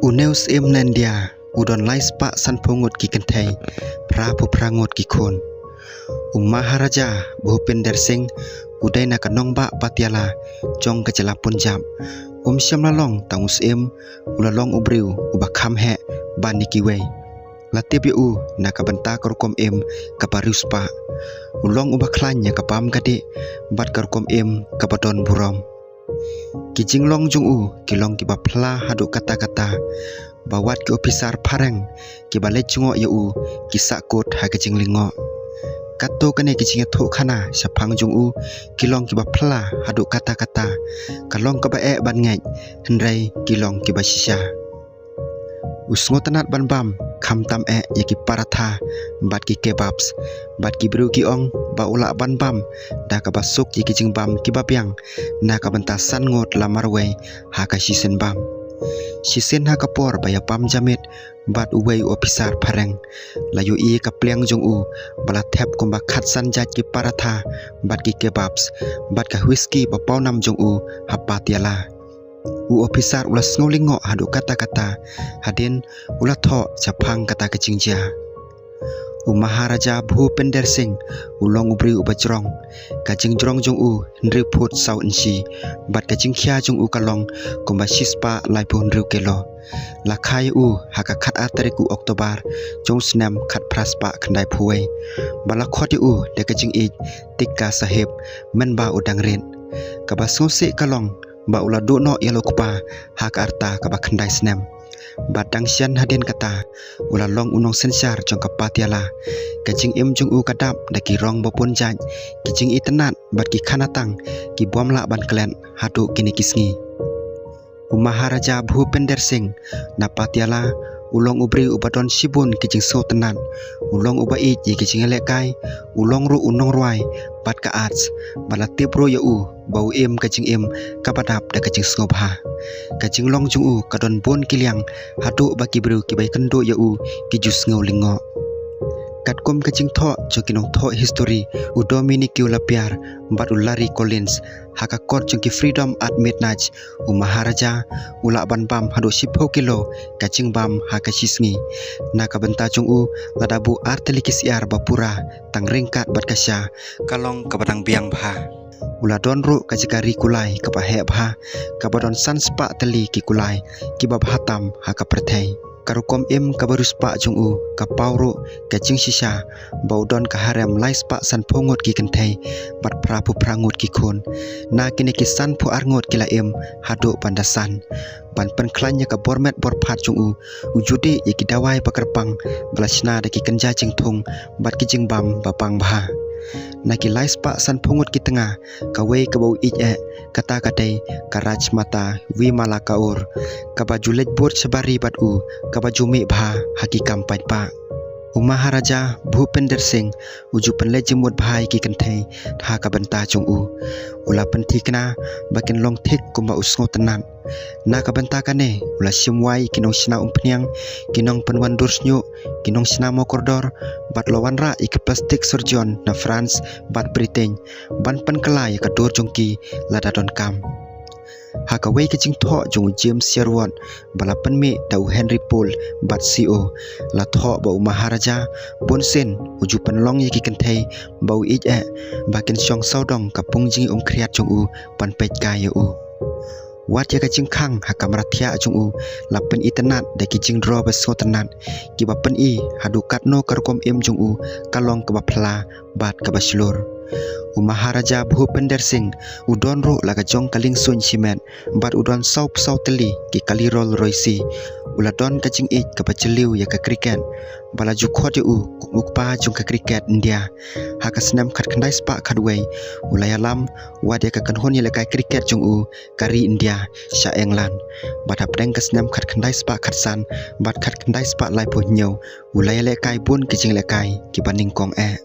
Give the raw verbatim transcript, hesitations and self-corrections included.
U neu syiem na India u don lai spah sanphew ngut ki kynthei, phra phew phra ngut ki khun. U Maharaja Bhupinder Singh u dei na ka nongbah Patiala jong ka jylla Punjab. Um shym la long tang u syiem, u la long u briew uba kham heh ban ïa kiwei. La tip ïa u na ka bynta ka rukom im kaba riewspah. U long uba khlaiñ ïa ka bam ka dih bad ka rukom im kaba don burom. Ki jinglong jong u ki long kiba phylla haduh katta katta, ba wat ki ophisar phareng kiba leit jngoh ïa u ki sahkut ha ka jinglyngngoh. Katto katne ki jingïathuhkhana shaphang jong u ki long kiba phylla haduh katta katta. Ka long kaba eh ban ngeit, hynrei ki long kiba shisha. U sngewtynnat ban bam khamtam eh ïa ki paratha bad ki kebabs, bad ki briew ki ong ba u lah ban bam da kaba suk ïa ki jingbam kiba biang na ka bynta san ngut la marwei ha ka shisien bam. Shisien ha ka por ba ïa bam jamit bad uwei u ophisar phareng, la ïohi ïa ka pliang jong u ba la thep kumba khatsan jait ki paratha bad ki kebabs bad ka whisky ba pawnam jong u ha Patiala. U ophisar u la sngew lyngngoh haduh katta katta, hadien u la thoh shaphang kata ka jingjia. U Maharaja Bhupinder Singh u long u briew uba jrong. Ka jingjrong jong u hynriew phut saw inshi, bad ka jingkhia jong u ka long kumba shispah laiphew hynriew kilo. La kha ïa u ha ka khatar tarik u October jong u snem khatphra spah khyndaiphew wei, ba la khot ïa u da ka jingïeit Tikka Sahib, mynba u dang rit. Kaba sngewsih ka long ba u la duh noh ïa la u kpa ha ka rta kaba khyndai snem. Bad dang shen hadien kata, u la long u nongsynshar jong ka Patiala. Ka jingim jong u ka dap da ki rong ba bun jait, ki jingitynnat bad ki khanatang ki bym lah ban klet haduh kine ki sngi. U Maharaja Bhupinder Singh na Patiala u long u briew uba don shibun ki jingsngewtynnat. U long uba ïeit ïa ki jingïalehkai, u long ruh u nongrwai bad ka arts, ba la tip ruh ïa u ba u im ka jingim kaba dap da ka jingsngewbha. Ka jinglong jong u ka don bun ki liang, haduh ba ki briew kiba ïakynduh ïa u ki ju sngew lyngngoh. Katkum ka jingthoh jong ki nongthoh histori, u Dominique Lapierre bad u Larry Collins, ha ka kor jong ki Freedom at Midnight, u Maharaja u lah ban bam haduh shiphew kilo ka jingbam ha ka shisngi. Na ka bynta jong u, lada buh ar tylli ki syiar ba pura, tang ryngkat bad ka sha, ka long kaba dang biang bha. U la don ruh ka jaka ri kulai kaba heh bha, kaba don san spah tylli ki kulai kiba bha tam ha ka pyrthei. Ka rukom im kaba riewspah jong u ka paw ruh ka jingshisha ba u don ka harem lai spah sanphew ngut ki kynthei bad phra phew phra ngut ki khun. Na kine ki sanphew ar ngut ki la im haduh ban da san. Ban pynkhlaiñ ïa ka bor met bor phad jong u, u ju dih ïa ki dawai ba kyrpang ba la shna da ki kynja jingthung bad ki jingbam ba pang bha. Na ki lai spah sanphew ngut ki tnga, kawei kaba u ïeit eh, kata ka dei ka Rajmata Vimala Kaur, kaba ju leit bud sha bari bad u, kaba ju mih bha ha ki kam paidbah. U Maharaja Bhupinder Singh u ju pynleit jingmut bha ïa ki kynthei ha ka bynta jong u. U la pynthikna ba kin long thik kumba u sngewtynnat. Na ka bynta kane, u la shim wai ïa ki nongshna umphniang, ki nongpynwandur shñiuh, ki nongshna mawkordor, bad la wanrah ïa ki plastic surgeon na France bad Britain ban pynkylla ïa ka dur jong ki lada donkam. Ha kawei ka jingthoh jong u James Sherwood ba la pynmih da u Henry Poole bad C O, la thoh ba u Maharaja bunsien u ju pynlong ïa ki kynthei ba u ïeit eh ba kin shong sawdong ka pung jingïakhriat jong u ban peit kai ïa u. Wat ïa ka jingkhang ha kamra thiah jong u la pynitynnad da ki jingdro ba sngewtynnat, kiba pyni haduh katno ka rukom im jong u ka long kaba phylla bad kaba shlur. U Maharaja Bhupinder Singh u don ruh la ka jong ka liengsuiñ shimet bad u don sawphew saw tylli ki kali Rolls Royce. U la don ka jingïeit kaba jylliew ïa ka cricket, ba la ju khot ïa u kum u kpa jong ka cricket India. Ha ka snem khatkhyndai spah khatwei, u la ïalam wad ïa ka kynhun ïalehkai cricket jong u ka ri India sha England. Bad hapdeng ka snem khatkhyndai spah khatsan bad khatkhyndai spah laiphew hynñiew, u la ïalehkai bun ki jinglehkai kiba nyngkong eh.